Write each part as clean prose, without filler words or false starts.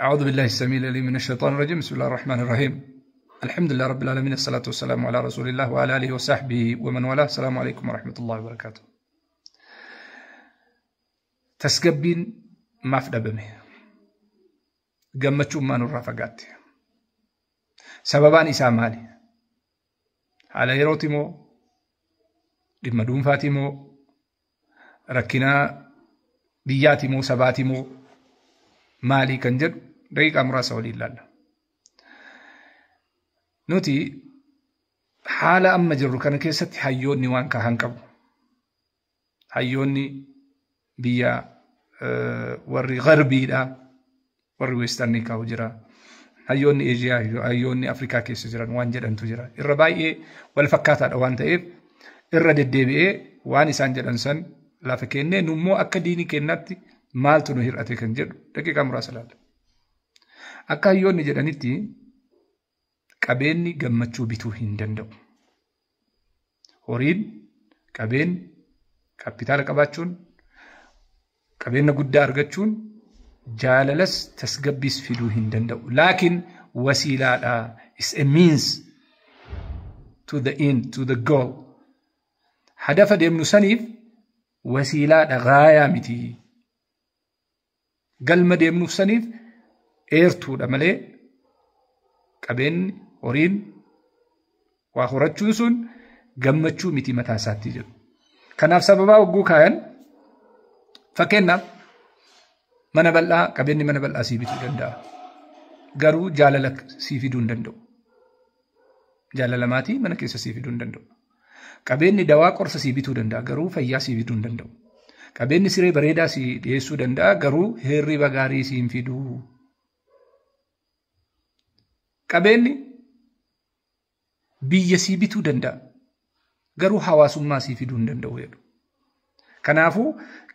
أعوذ بالله السميع العليم من الشيطان الرجيم. بسم الله الرحمن الرحيم. الحمد لله رب العالمين، الصلاة والسلام على رسول الله وعلى آله وصحبه ومن والاه. السلام عليكم ورحمة الله وبركاته. Tasgabbiin maaf dhabame? Gammachuun maa nurraa fagaatte? Sababaan isaa maali? Haala yerooti moo? Dhimma dhuunfaati moo? Rakkina biyyaati moo? Sabaati moo? Maalii kan jedhu daqiiqaa muraasa waliin ilaalla. Nuti haala amma jirru kana keessatti hayyoonni waan kahan qabu. Hayyoonni biyya warri garbiidha, warri westernii kaa'u jira. Hayyoonni Eeshiyaa, hayyoonni Afrikaa keessa jiran waan jedhantu jira. Irra baay'ee wal fakkaataadha waan ta'eef irra deddeebi'ee waan isaan jedhan san lafa kennee nummoo akka diinii kennaatti maaltu nu hir'ate kan jedhu daqiiqaa muraasa ilaalla. Akka hayyoonni jedhanitti qabeenyi gammachuu bituu hin danda'u. Horiin, qabeenyi, kaapitaala qabaachuun, qabeenya guddaa argachuun jaalalas tasgabbiis fiduu hin danda'u. Laakiin wasiilaadha. It's a means to the end, to the goal. Hadafa deemnu saniif wasiilaadha, gaayaa miti. Galma deemnuuf saniif eertuudha malee qabeenyi, horiin waa horachuun sun gammachuu miti mataa isaatti jedhu. Kanaaf sababaa hogguu kaayan, fakkeenyaaf mana bal'aa, qabeenyi mana bal'aa sii bituu danda'a. Garuu jaalala sii fiduu hin danda'u. Jaalala maatii mana keessa sii fiduu hin danda'u. Qabeenyi dawaa qorsa sii bituu danda'a, garuu fayyaa sii fiduu hin danda'u. Qabeenyi siree bareedaa sii dhiyeessuu danda'a, garuu hirriba gaarii sii hin fiduu. Qabeenyi biyya sii bituu danda'a, garuu hawaasummaa sii fiduu hin danda'u jedhu. Kanaafuu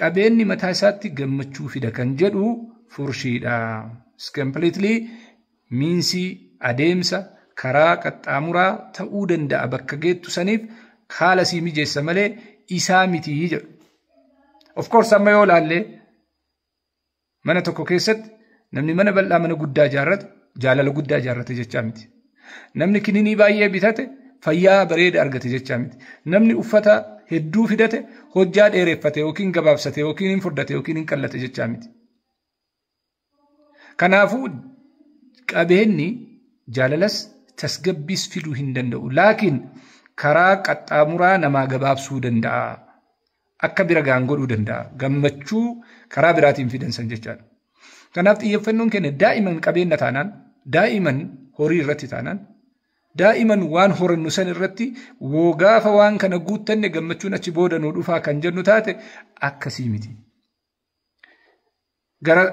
qabeenyi mataa isaatti gammachuu fida kan jedhu furshiidha. Completely meansii adeemsa karaa qaxxaamuraa ta'uu danda'a, bakka geettu saniif haala sii mijeessa malee isaa miti jedhu. Of course, amma yoo laallee mana tokko keessatti namni mana bal'aa, mana guddaa ijaarrate jaalala guddaa ijaarrate jechaa miti. Namni kininii baay'ee bitate fayyaa bareeda argate jechaa miti. Namni uffata hedduu fidate hojjaa dheereffate yookiin gabaabsate yookiin hin furdate yookiin hin qallate jechaa miti. Kanaafuu qabeenyi jaalalas tasgabbiis fiduu hin danda'u. Laakiin karaa qaxxaamuraa namaa gabaabsuu danda'a. Akka bira gaan godhuu danda'a. Gammachuu karaa biraatiin fidan san jechaadha. Kanaaf xiyyeeffannoon keenya daa'iman qabeenya taanaan, daa'iman horii irratti taanaan, daa'iman waan horannu san irratti woo gaafa waan kana guuttanne gammachuun achi booda nu dhufaa kan jennu taate akkasii miti. Gara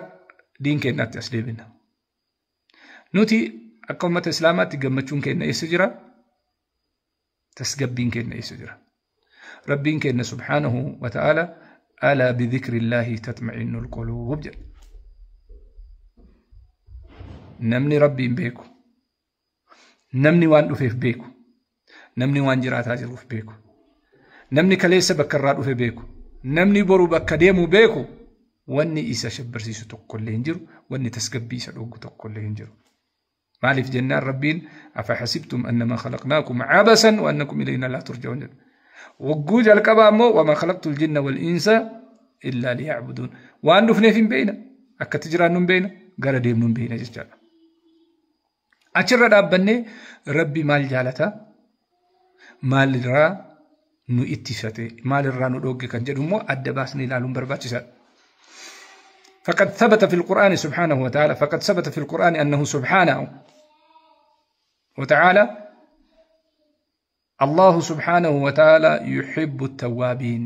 diin keenyaatti as deebina. Nuti akka uummata Islaamaatti gammachuun keenya eessa jira? Tasgabbiin keenya eessa jira? Rabbiin keenya subhaanahu wa ta'ala "ألا بذكر الله تطمئن القلوب" jedha. Namni Rabbiin beeku, namni waan dhufeef beeku, namni waan jiraataa jiruuf beeku, namni kaleessa bakka irraa dhufe beeku, namni boru bakka deemu beeku, wanni isa shabbirsiisu tokkollee hin jiru, wanni tasgabbii isa dhowwu tokkollee hin jiru. Maaliif jennaan Rabbiin "أفحسبتم أنما خلقناكم عبثا وأنكم إلينا لا ترجعون" jedha. Wagguu jalqabaa immoo "وما خلقت الجن والإنس إلا ليعبدون". Waan dhufneef hin beeyna, akkatti jiraannu hin beeyna, gara deemnu hin beeyna jechaadha. Achirra dhaabbannee Rabbi maal jaalata? Maalirraa nu ittifate? Maalirraa nu dhoogge kan jedhu immoo adda baasnee ilaaluun barbaachisaadha. فقد ثبت في القرآن سبحانه وتعالى، فقد ثبت في القرآن أنه سبحانه وتعالى، الله سبحانه وتعالى يحب التوابين.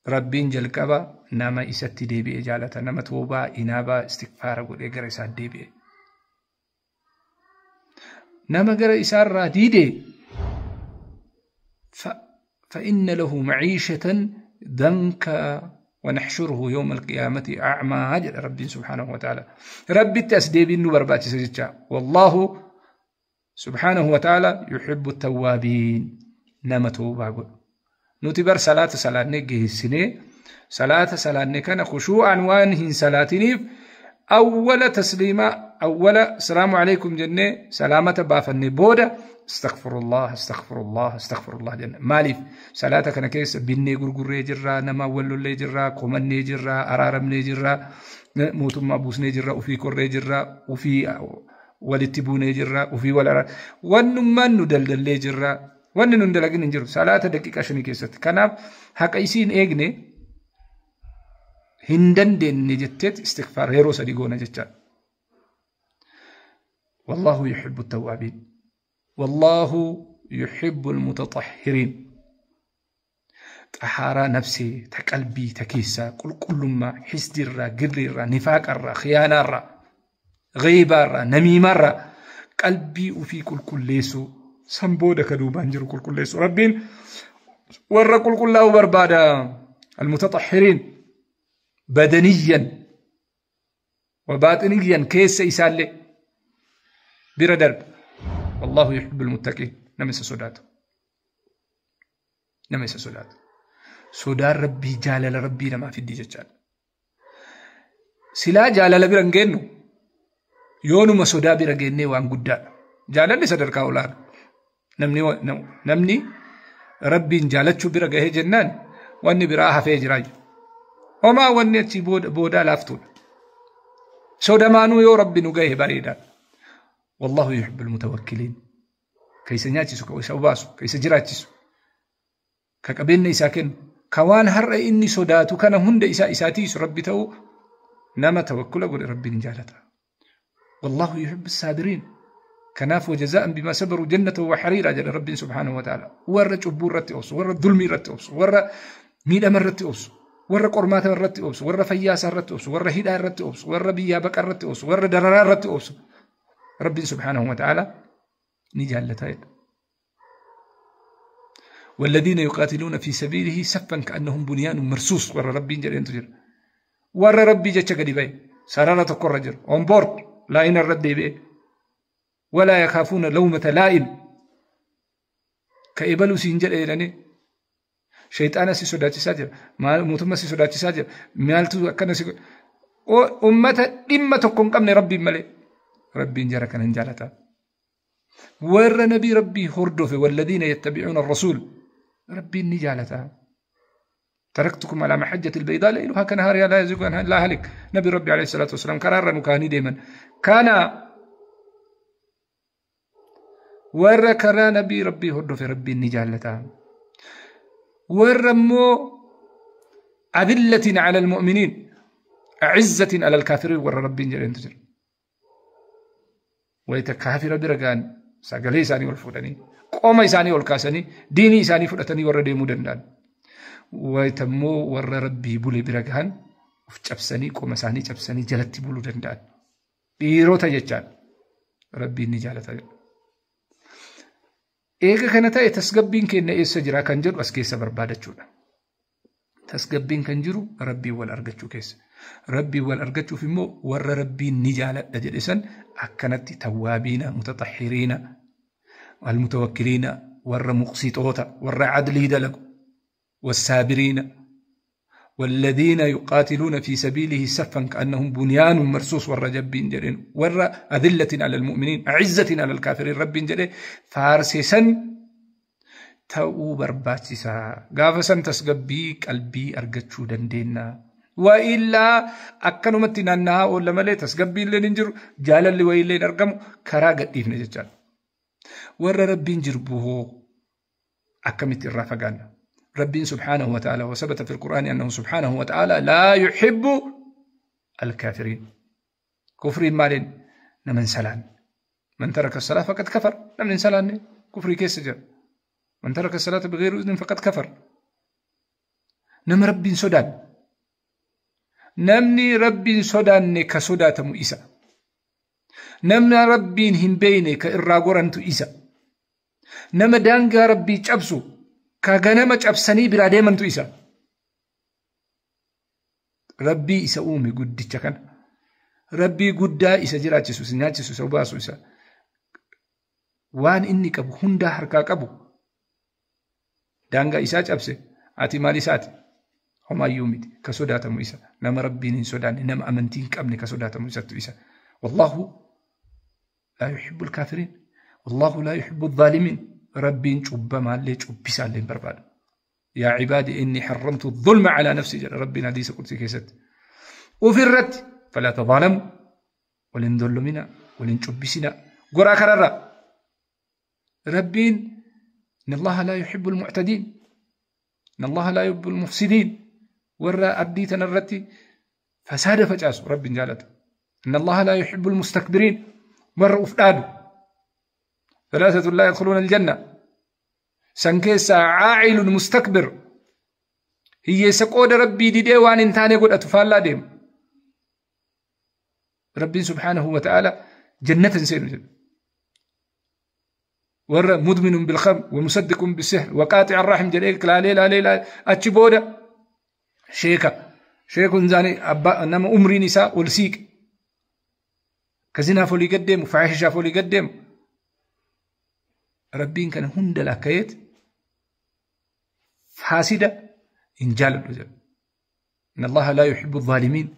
Rabbiin jalqaba nama isatti deebi'e jaalata, nama toobaa, inaabaa, istikfaara godhee gara isaa deebi'e. Nama gara isaarraa diide فإن له معيشة ضنكا ونحشره يوم القيامة أعمى jedha Rabbiin سبحانه وتعالى. Rabbitti as deebiin nu barbaachisa jecha. والله سبحانه وتعالى يحب التوابين. Nama toobaa godhu. Nuti bar salaata salaannee geessinee, salaata salaanne kana khushuu'aan waan hin salaatiniif Awwala tasliimaa, awwala salaamu alaikum jennee salaamata baafannee booda astaghfirullah, astaghfirullah, astaghfirullah jenna. Maaliif? Salaata kana keessa binnee gurgurree jirraa, nama wallollee jirraa, komannee jirraa, araaramnee jirraa, mootummaa buusnee jirraa, ufii korree jirraa, ufii walitti buunee jirraa, ufii wal araar, wannummaan nu daldallee jirraa, wanni nun dalagin hin jiru salaata daqiiqaa 5 keessatti. Kanaaf haqa isiin eegne hin dandeenye jetteet istighfaar yeroo 3 goona jechaadha. Wallahu yuhibbu tawwaabiin. Wallahu yuhibbu almutatahhiriin. Xahaaraa nafsee, ta qalbii, ta keessaa, qulqullummaa, hisdiirraa, girriirraa, nifaaqarraa, khiyaanaarraa, ghiibaarraa, namiimaarraa qalbii ufii qulqulleessuu, san booda ka duubaan jiru qulqulleessuu. Rabbiin warra qulqullaa'uu barbaada. Almutatahhiriin badaniyyan wa baaxiniyyan keessa isaallee bira darba. Wallahu yuhibbu almuttaqiin. Nama isa sodaatu. Nama isa sodaatu. Sodaan Rabbii jaalala Rabbii namaa fiddi jechaadha. Silaa jaalala bira hin geennu, yoonuma sodaa bira geennee waan guddaadha. Jaalalli sadarkaa olaana. Namni Rabbiin jaalachuu bira gahee jennaan wanni biraa hafee jiraayu. Homaa wanni achii boodaa laaftuudha. Sodamaanuu yoo Rabbi nu gahe bareedaadha. Wallahu yuhibbu almutawakkiliin. Ka isa nyaachisu, ka isa obaasu, ka isa jiraachisu, ka qabeenya isaa kennu, ka waan har'a inni sodaatu kana hunda isaa isaa tiisu Rabbi ta'uu nama tawakkula godhe Rabbiin jaalata. Wallahu yuhibbu saabiriin. Kanaaf wajazaa'an bimaa sabaruu jannatan wa hariiraa jedha Rabbiin subhaanahu wa ta'ala. Warra cubbuu irratti obsu, warra dulmii irratti obsu, warra miidhama irratti obsu, warra qormaata irratti obsu, warra fayyaa isaa irratti obsu, warra hidhaa irratti obsu, warra biyyaa baqa irratti obsu, warra dararaa irratti obsu. Rabbiin subhaanahu wa ta'ala ni jaallata jedha. والذين يقاتلون في سبيله سفا كأنهم بنيان مرصوص. ور ربي جل تجر ور ربي جل قدي بي سرارة الرجل اون بورد لا إن الرد بي ولا يخافون لومة لائم. كإبلو سينجل إيراني شيطان سي سوداتي ساجر موتما سي سوداتي ساجر مالتو أكنا سي أمة إما تكون قمن ربي ملي ربي جرك نجالتا ور نبي ربي هردف والذين يتبعون الرسول ربي نجالتا. تركتكم على محجة البيضاء ليلها كنهارها لا يزيغ عنها إلا هلك. نبي ربي عليه الصلاة والسلام كرارا نكاني ديما كان ور كرا نبي ربي هردف ربي نجالتا ور مو أذلة على المؤمنين أعزة على الكافرين ور ربي جل تجر ويتكافر برقان sagalee isaanii ol fuudhanii qoma isaanii ol kaasanii diinii isaanii fudhatanii warra deemuu danda'an. Wayitammoo warra rabbii bule bira gahan of cabsanii qoma isaanii cabsanii jalatti buluu danda'an. Dhiirota jechaan rabbiin ni jaalata jedha. Eega kana ta'e tasgabbiin keenya eessa jira kan jedhu as keessa barbaadachuudha. Tasgabbiin kan jiru rabbiin wal argachuu keessa. Rabbiin wal argachuuf immoo warra rabbiin ni jaaladha jedhe san akkanatti tawwaabiina, mutaxahhiriina, almutawakkiliina, warra muqsitoota, warra adlii dalagu, wassaabiriina, والذين يقاتلون في سبيله سفا كأنهم بنيان مرصوص والرجبين جرين ور أذلة على المؤمنين أعزة على الكافرين رب جرين فارسسا ta'uu barbaachisaa. Gaafa san tasgabbii qalbii argachuu dandeenya. Wa illaa akkanumatti naanna'aa oolla malee tasgabbii illee hin jiru, jaalalli wayii illee hin argamu, karaa gadhiifne jechaadha. Warra Rabbiin jirbu hoo akkamitti irraa fagaanna? Rabbiin subhaanahu wa ta'ala وثبت في القرآن أنه سبحانه وتعالى لا يحب الكافرين. كفرين مالين نمن سلان. من ترك الصلاة فقد كفر. نمن سلان كفري كيس جر. من ترك الصلاة بغير إذن فقد كفر. نم ربي سودان. نمني ربي سودان كسودات مؤسا. نمنا ربي هنبيني كإراغورنت إسا. نم دانغا ربي تشبسو كغنم تشبسني برا ديمنت إسا. ربي إسا أومي قد كان. ربي قد إسا جراتشسو سناتشسو سوباسو إسا. وان إني كبو هندا حركا كبو. Daangaa isaa cabse ati maal isaati? Homaayyuu miti. Ka sodaatamu isa. Nama Rabbiin hin sodaanne, nama amantii hin qabne ka sodaatamu isattu isa. Wallaahu laa yuhibbu alkaafiriin. Wallaahu laa yuhibbu alzaalimiin. Rabbiin cubbamaallee cubbisaallee hin barbaadu. Yaa cibaadi inni harramtu dhulma calaa nafsi jedha Rabbiin hadiisa qudsii keessatti. Ufirratti falaa tadaalamu, wal hin dollomina, wal hin cubbisina. Goraa kanarraa Rabbiin inna Allaha laa yuhibbu almu'tadiin. Inna Allaha laa yuhibbu almufsidiin. Warra ardii tanarratti fasaada facaasu Rabbiin jaalatu. Inna Allaha laa yuhibbu almustakbiriin. Warra uf dhaadu. Thalaathatun laa yadkhuluuna aljanna. San keessaa caa'ilun mustakbir. Hiyyeessa qooda Rabbii didee waan hin taane godhatu, faallaa deema. Rabbiin subhaanahu wa ta'ala jannata hin seenu jedhu. Warra mudminun bilkhamr wa musaddiqun bisihr wa qaaxi'a arrahim jedhee laalee laalee laalee achi booda sheeka. Sheekun zaani abbaa nama umriin isaa ol siiqe. Ka zinaaf olii gad deemu, faahishaaf olii gad deemu. Rabbiin kana hunda lakkaa'eet faasida hin jaaladhu jedha. Inna Allaha laa yuhibbu adh-dhaalimiin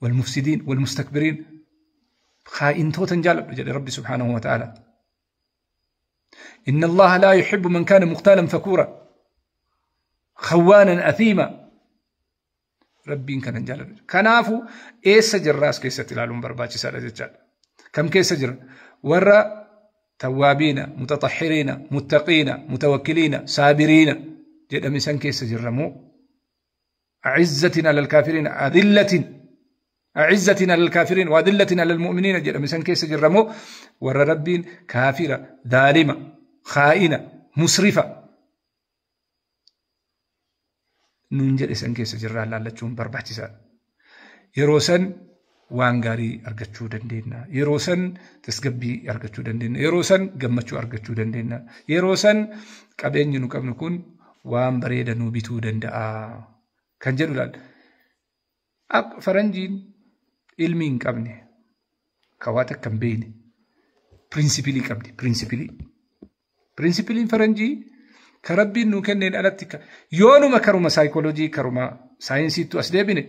wal-mufsidiin wal-mustakbiriin. Khaa'intoota hin jaaladhu jedhe Rabbi subhaanahu wa ta'ala. Inna Allaha laa yuhibbu man kaana muqtaalan fakuura khawwaanan athiima. Rabbiin kana hin jaaladhu. Kanaafuu eessa jirraas keessatti ilaaluun barbaachisaadha jechaadha. Kam keessa jira? Warra tawwaabiina, mutaxahhiriina, muttaqiina, mutawakkiliina, saabiriina jedhame san keessa jirra moo? A'izzatin alal kaafiriin, adillatin, a'izzatin alal kaafiriin, wa adillatin alal mu'miniina jedhame san keessa jirra moo? Warra Rabbiin kaafira, dhaalima, khaa'ina, musrifa nuun jedhe san keessa jirraa laallachuun barbaachisaadha. Yeroo san waan gaarii argachuu dandeenya. Yeroo san tasgabbii argachuu dandeenya. Yeroo san gammachuu argachuu dandeenya. Yeroo san qabeenyi nu qabnu kun waan bareeda nu bituu danda'a. Kan jedhu laal. Faranjiin ilmi hin qabne, ka waa takka hin beekne, pirinsipilii qabdi. Pirinsipilii. Pirinsipiliin faranjii ka Rabbiin nuu kenneen alatti yoonuma karuma saayikooloojii, karuma saayinsiittu as deebine,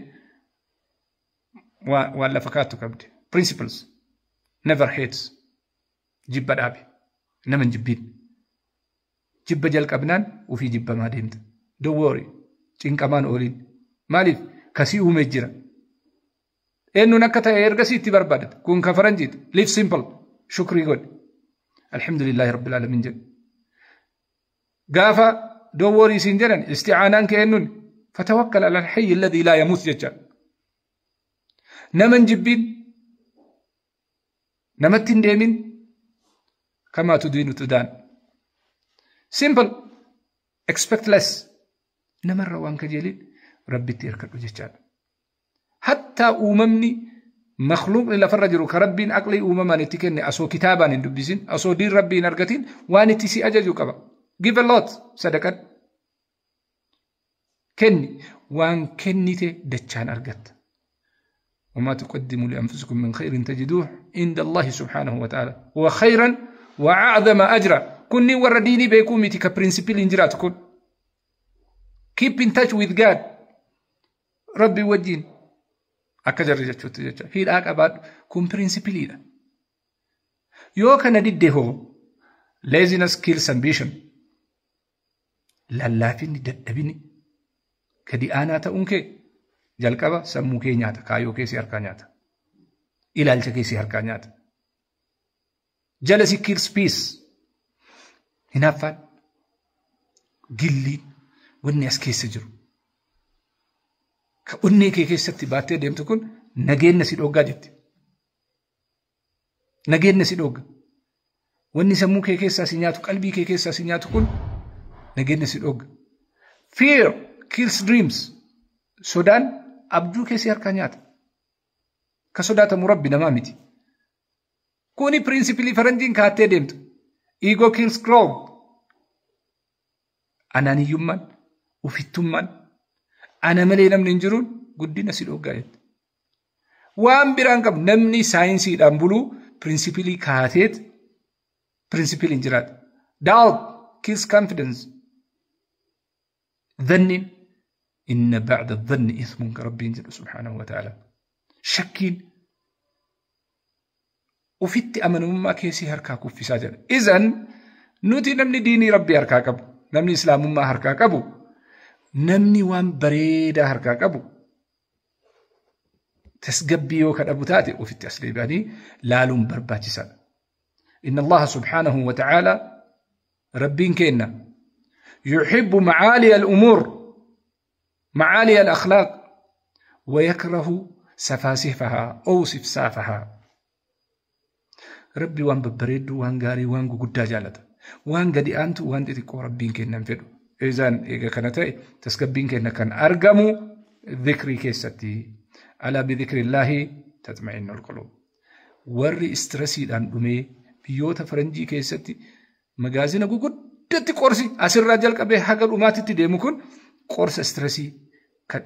waan lafa kaattu qabdi. Principles. Never hates. Jibba dhaabe. Nama hin jibbiin. Jibba jalqabnaan ofii jibbamaa deemta. Don't worry. Cinqamaan ooliin. Maaliif? Kasii uumee jira. Eenyuun akka ta'e ergasii itti barbaadata. Kun ka faranjiiti. Live simple. Shukrii godhi. Alhamdulillahi rabbil alamin jedhu. Gaafa don't worry siin jedhan, isti'aanaan kee eenyuun? Fatawakkal ala alhayyi alladhi laa yamuut jecha. Nama hin jibbiin. Namatti hin deemin. Kamaa tudiinu tudaan. Simple. Expect less. Namarra waan kajeelin, Rabbitti hirkadhu jechaadha. Hattaa uumamni, makhluuqni lafarra jiru ka Rabbiin aqlii uumamaan itti kenne, asoo kitaabaan hin dubbisin, asoo diin Rabbii hin argatin, waan itti si ajaju qaba. Give a lot, sadaqadhu. Kenni, waan kennite dachaan argatta. وما تقدموا لأنفسكم من خير تجدوه عند الله سبحانه وتعالى هو خيرا وأعظم أجرا. Kunni warra diinii beekuu miti, ka pirinsipiliin jiraatu kun. Keep in touch with God. Rabbi wajjin akka jarri jechuutti jecha hidhaa qabaadhu, kun pirinsipiliidha. Yoo kana didde hoo? Laziness kills ambition. Lallaafinni, dadhabini, gadi aanaa ta'uun kee jalqaba sammuu kee nyaata, kaayyoo kee si harkaa nyaata, ilaalcha kee si harkaa nyaata. Jealousy kills peace. Hinaaffaan, gilliin, wanni as keessa jiru ka onnee kee keessatti baattee deemtu kun nageenya si dhoggaa jetti. Nageenya si dhogga. Wanni sammuu kee keessaa si nyaatu, qalbii kee keessaa si nyaatu kun nageenya si dhogga. Fear kills dreams. Sodaan abjuu kee si harkaa nyaata. Ka sodaatamu Rabbi, namaa miti. Kuni pirinsipilii faranjiin kaattee deemtu. Ego kills growth. Anaaniyyummaan, ufittummaan, ana malee namni hin jiruun guddina si dhoggaa jette. Waan biraan qabu, namni saayinsiidhaan buluu pirinsipilii kaateet pirinsipiliin jiraata. Doubt kills confidence. Dhanniin Inna ba'da dhanni ithmun ka Rabbiin jedhu subhaanahu wa ta'ala. Shakkiin ofitti amanamummaa keessii harkaa kuffisaa jedha. Izan nuti namni diinii Rabbii harkaa qabu, namni islaamummaa harkaa qabu, namni waan bareedaa harkaa qabu tasgabbii yoo ka dhabu taate ofitti as deebi'anii laaluun barbaachisaadha. Inna Allaha subhaanahu wa ta'ala Rabbiin kenna yuhibbu macaaliya al-umuur macaaliya al-akhlaaq wa yakrahu safaasifahaa aw sifsaafahaa. Rabbi waan babbareedduu, waan gaarii, waan guguddaa jaalata. Waan gadi aantu, waan xixiqqoo Rabbiin kennan fedhu. Izaan eega kana ta'e tasgabbiin kenna kan argamu dhikrii keessatti. Alaa bidhikrillaahi tatma'innul quluub. Warri stressiidhaan dhumee biyyoota faranjii keessatti magaazina guguddatti qorsi asirraa jalqabee haga dhumaatitti deemu kun qorsa stressii kan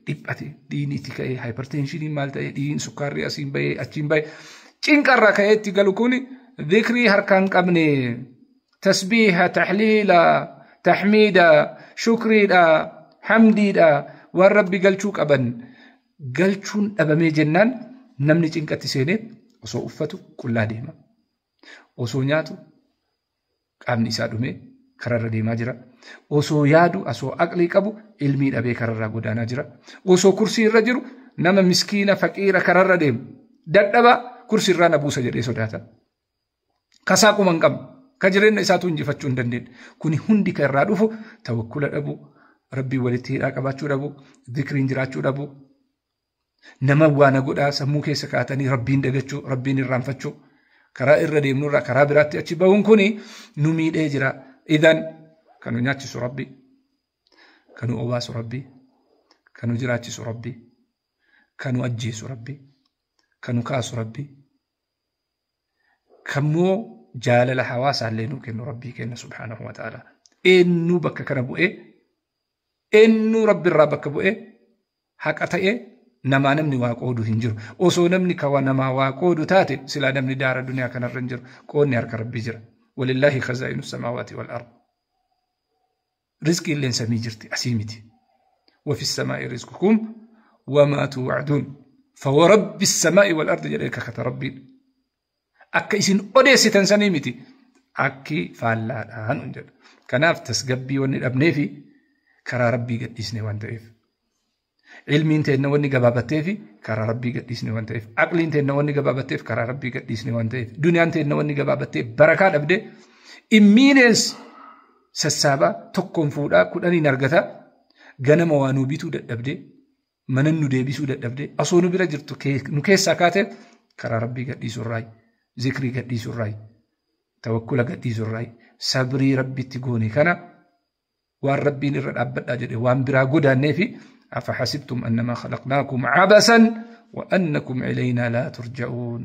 dhiphate dhiigni itti ka'ee hypertensionii maal ta'ee dhiigni sukkaarri asiin bahee achiin bahee cinqarraa ka'ee itti galu kun dhikrii harkaan qabne tasbiiha, tahliila, tahmiida, shukriidha, hamdiidha waan Rabbi galchuu qaban galchuun dhabamee jennaan namni cinqatti seenee osoo uffatu qullaa deema. Osoo nyaatu qaamni isaa dhumee kararra deemaa jira. Osoo yaadu, osoo aqlii qabu ilmii dhabee kararraa godaanaa jira. Osoo kursii irra jiru nama miskiina faqiira kararra deemu dadhabaa kursii irraa na buusa jedhee sodaata. Kasaa quma hin qabne, ka jireenya isaatu injifachuu hin dandeenye. Kuni hundi kan irraa dhufu tawakkula dhabu, Rabbii walitti hidhaa qabaachuu dhabu, dhikriin jiraachuu dhabu, nama waan godhaa sammuu keessa kaa'atanii Rabbiin dagachuu, Rabbiin irraanfachuu, karaa irra deemnurraa karaa biraatti achi bahuun kuni nu miidhee jira. Idan kan nu nyaachisu Rabbi, kan nu obaasu Rabbi, kan nu jiraachisu Rabbi, kan nu ajjeesu Rabbi, kan nu kaasu Rabbi, kammoo jaalala hawaasaallee nuu kennu Rabbii kenna subhaanahu wa ta'ala. Eenyuu bakka kana bu'ee, eenyuu Rabbi irraa bakka bu'ee haqa ta'ee namaa namni waa qoodu hin jiru. Osoo namni kawa namaa waa qoodu taate silaa namni daara duniyaa kanarra hin jiru. Qoodni harka Rabbii jira. Walillaahi khazaa'inu samaawaati wal ard. Rizqii illeen samii jirti asii miti. Wafi samaa'i rizqukum wamaa tuu'aduun. Fawarabbi samaa'i wal ardi jedhee kakata Rabbiin. Akka isin odeessitan sanii miti. Akki faallaadhaan jedha. Kanaaf tasgabbii wanni dhabnee fi karaa Rabbii gadhiisne waan ta'eef. Ilmiin teenna wanni gabaabattee fi karaa Rabbii gadhiisne waan ta'eef. Aqliin teenna wanni gabaabatteef karaa Rabbii gadhiisne waan ta'eef. Duniyaan teenna wanni gabaabattee barakaa dhabdee immiineens sassaabaa tokkoon fuudhaa kudhaniin argata ganama waa nuu bituu dadhabdee mana nu deebisuu dadhabdee osoo nu bira jirtu nu keessaa kaatee karaa Rabbii gadhiisurraayi, zikrii gadhiisurraayi, tawakkula gadhiisurraayi, sabrii Rabbitti goone kana waan Rabbiin irra dhaabbadhaa jedhe waan biraa godaannee fi أفحسبتم أنما خلقناكم عبثا وأنكم إلينا لا ترجعون.